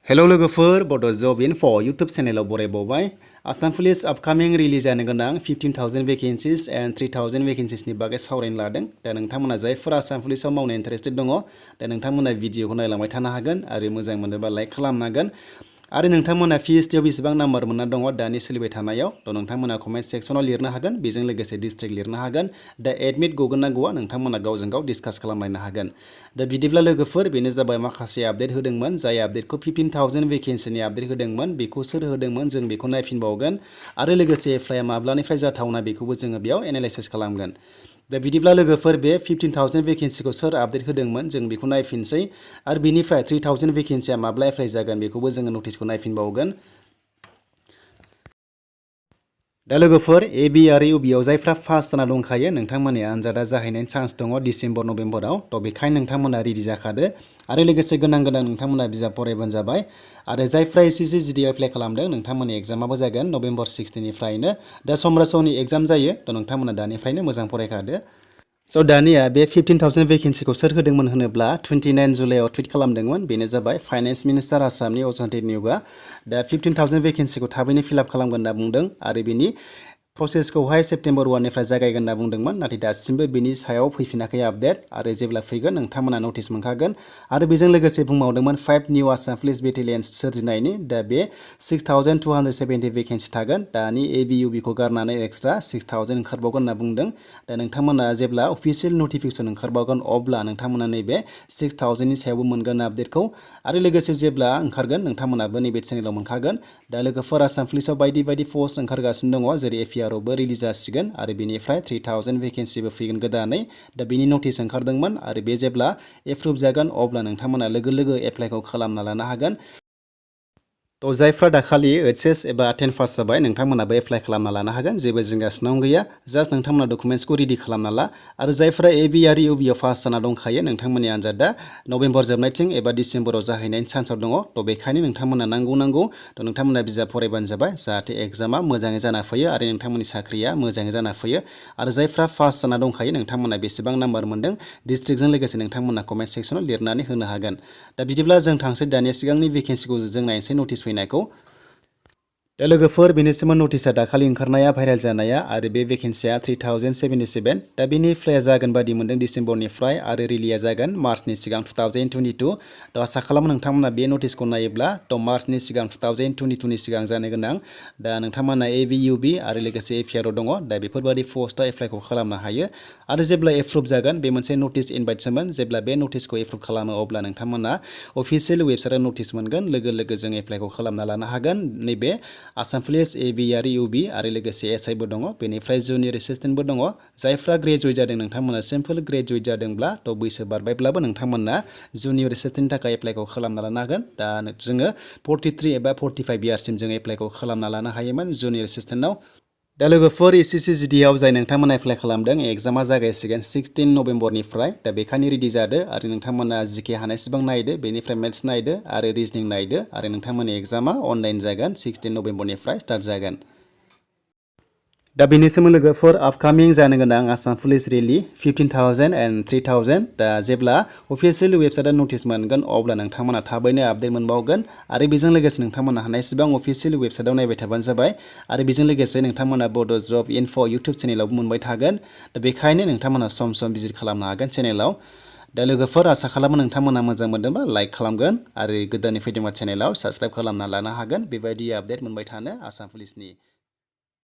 Hello लोगोफोर Bodo' job info YouTube चेनेलाव बरायबावबाय आसाम पुलिस आपकामिं रिलिज जानो गोनां 15,000 वेकेन्सिस एन्ड 3,000 वेकेन्सिसनि बागै सावरायनो लादों। दा नोंथांमोना जायफोरा आसाम पुलिसाव मावनो इन्टारेस्टेड दङ दा नोंथांमोना भिडिअखौ नायलांबाय थानो हागोन आरो मोजां मोनोबा लाइक खालामनो हागोन आरो नोंथांमोना पिएचडिआव बेसेबां नाम्बार मोनना दङ दानि सोलिबाय थानायाव थ' नोंथांमोना कमेन्ट सेक्सनाव लिरनो हागोन बेजों लोगोसे डिस्ट्रिक्ट लिरनो हागोन दा एडमिट गगोन ना गवा नोंथांमोना गावजों गाव डिसकास खालामलायनो हागोन। दा बिदिब्ला लोगोफोर बेनो जाबाय माखासे आपडेट होदोंमोन जाय आपडेटखौ 15,000 वेकेन्सिनि आपडेट होदोंमोन बेखौ सोर होदोंमोन जों बेखौ नायफिनबावगोन आरो लोगोसे एप्लाइआ माब्लानिफ्राय जाथावना बेखौबो जोङो बेयाव एनालाइसिस खालामगोन। दा बिदिब्ला लोगोफोर बे 15,000 वेकेन्सिखौ सोर आपडेट होदोंमोन जों बेखौ नायफिनसै आरो बिनिफ्राय 3,000 वेकेन्सिया माब्ला एप्लाइ जागोन बेखौबो जोङो नटिसखौ नायफिनबावगोन। दा लोगोफोर एबि आरो इउबिआव जायफ्रा पास जाना दंखायो नोंथांमोननि आनजादा जाहैनायनि चान्स दङ डिसेम्बर नभेम्बराव थ' बेखायनो नोंथांमोना रेडि जाखादो आरो लोगोसे गोनां नोंथांमोना बिजाब फरायबानो जाबाय आरो जायफ्रा एसएससि जिडिआव एप्लाइ खालामदों नोंथांमोननि एग्जामाबो जागोन नभेम्बर 16निफ्रायनो दा समरासनि एग्जाम जायो थ' नोंथांमोना दानिफ्रायनो मोजां फरायखादो। स' दानिया बे 15,000 वेकेन्सिखौ सोर होदोंमोन होनोब्ला 29 जुलाइआव टुइट खालामदोंमोन बेनो जाबाय फाइनेन्स मिनिस्टार आसामनि अजन्ति निय'गआ दा 15,000 वेकेन्सिखौ थाबैनो फिलआप खालामगोन होनना बुंदों आरो बिनि प्रसेसखौहाय सेप्तेम्बर 1निफ्राय जागायगोन होनना बुंदोंमोन नाथाय दासिमबो बिनि सायाव फैफिनाखै आपडेट आरो जेब्ला फैगोन नोंथांमोना नटिस मोनखागोन आरो बेजों लोगोसे बुंबावदोंमोन 5 निउ आसाम पुलिस बेटेलियन्स सोरजिनायनि दा बे 6,270 वेकेन्सि थागोन दानि एबिइउबिखौ गारनानै एक्सट्रा 6,000 ओंखारबावगोन होनना बुंदों। दा नोंथांमोना जेब्ला अफिसियेल नटिफिकेसन ओंखारबावगोन अब्ला नोंथांमोना नैबे 6,000नि सायावबो मोनगोन आपडेटखौ आरो लोगोसे जेब्ला ओंखारगोन नोंथांमोनाबो नैबे चेनेलाव मोनखागोन। दा लोगोफोर आसाम पुलिसाव बायदि बायदि पस्ट ओंखारगासिनो दङ जेरै एफिआरआवबो रिलिज जासिगोन आरो बेनिफ्राय 3,000 वेकेन्सिबो फैगोन गोदानै दा बिनि नटिस ओंखारदोंमोन आरो बे जेब्ला एप्रुभ जागोन अब्ला नोंथांमोना लोगो लोगो एप्लाइखौ खालामना लानो हागोन। थ' जायफ्रा दाखालि ओइचएस एबा 10 पास जाबाय नोंथांमोनाबो एप्लाइ खालामना लानो हागोन जेबो जिंगासिनांगौ गैया जास्ट नोंथांमोना डकुमेन्ट्सखौ रेडि खालामना ला आरो जायफ्रा एबि आरो इउबिआव पास जाना दंखायो नोंथांमोननि आनजादा नभेम्बर जोबनायथिं एबा डिसेम्बराव जाहैनायनि चान्सआव दङ थ' बेखायनो नोंथांमोना नांगौ थ' नोंथांमोना बिजाब फरायबानो जाबाय जाहाथे एग्जामा मोजाङै जाना फैयो आरो नोंथांमोननि साख्रिया मोजाङै जाना फैयो आरो जायफ्रा पास जाना दंखायो नोंथांमोना बेसेबां नाम्बार मोन्दों डिस्ट्रिक्टजों लोगोसे नोंथांमोना कमेन्ट सेक्सनाव लिरनानै होनो हागोन। दा बिदिब्ला जों थांसै दानिया सिगांनि भेकेन्सिखौ जों नायनोसै नटिस फैनायखौ। दा लोगोफोर बेनिसिम नटिसआ दाखालि ओंखारनाया भाइरेल जानाया आरो बे भेकेन्सिया 3,077 दा बेनि एप्लाइआ जागोन बादि मोनदों डिसेम्बरनिफ्राय आरो रिलिया जागोन मार्चनि सिगां 2022 थ' आसा खालामो नोंथांमोना बे नटिसखौ नायोब्ला थ' मार्चनि सिगां 2022नि सिगां जानो गोनां दा नोंथांमोना एबिइउबि आरो लोगोसे एफिआरआव दङ दा बेफोरबायदि पस्टआव एप्लाइखौ खालामनो हायो आरो जेब्ला एप्रुभ जागोन बे मोनसे नटिस इनभाइटसोमोन जेब्ला बे नटिसखौ एप्रुभ खालामो अब्ला नोंथांमोना अफिसियेल वेबसाइटआव नटिस मोनगोन लोगो लोगो जों एप्लाइखौ खालामना लानो हागोन। नैबे आसाम पुलिस एबि आरो इउबि आरो लोगोसे एसआइबो दङ बेनिफ्राय जुनियर एसिस्टेन्टबो दङ जायफ्रा ग्रेजुवेट जादों नोंथांमोना सिम्पल ग्रेजुवेट जादोंब्ला थ' बैसो बारबायब्लाबो नोंथांमोना जुनियर एसिस्टेन्टनि थाखाय एप्लाइखौ खालामना लानो हागोन। दा जोङो 43 एबा 45 इयार्ससिम जों एप्लाइखौ खालामना लानो हायोमोन जुनियर एसिस्टेन्टआव। दा लोगोफोर एसएससि जिडिआव जाय नोंथांमोना एप्लाइ खालामदों एग्जामा जागायसिगोन 16 नभेम्बरनिफ्राय दा बेखायनो रेडि जादो आरो नोंथांमोना जिके हानायसिबां नायदो बेनिफ्राय मेथ्स नायदो आरो रिजनिं नायदो आरो नोंथांमोननि एग्जामा अनलाइन जागोन 16 नभेम्बरनिफ्राय स्टार्ट जागोन। दा बेनि सोमोन्दै लोगोफोर आपकामिं जानो गोनां आसाम पुलिस रेलि 15,000 एन्ड 3,000 दा जेब्ला अफिसियेल वेबसाइटआव नटिस मोनगोन अब्ला नोंथांमोना थाबैनो आपडेट मोनबावगोन आरो बेजों लोगोसे नोंथांमोना हानायसिबां अफिसियेल वेबसाइटआव नायबाय थाबानो जाबाय आरो बेजों लोगोसे नोंथांमोना बड' जब इनफो इउटुब चेनेलावबो मोनबाय थागोन दा बेखायनो नोंथांमोना सम सम भिजिट खालामनो हागोन चेनेलाव। दा लोगोफोर आसा खालामो नोंथांमोना मोजां मोनदोंबा लाइक खालामगोन आरो गोदानै फैदोंबा चेनेलाव साबस्क्राइब खालामना लानो हागोन बेबायदि आपडेट मोनबाय थानो आसाम पुलिसनि।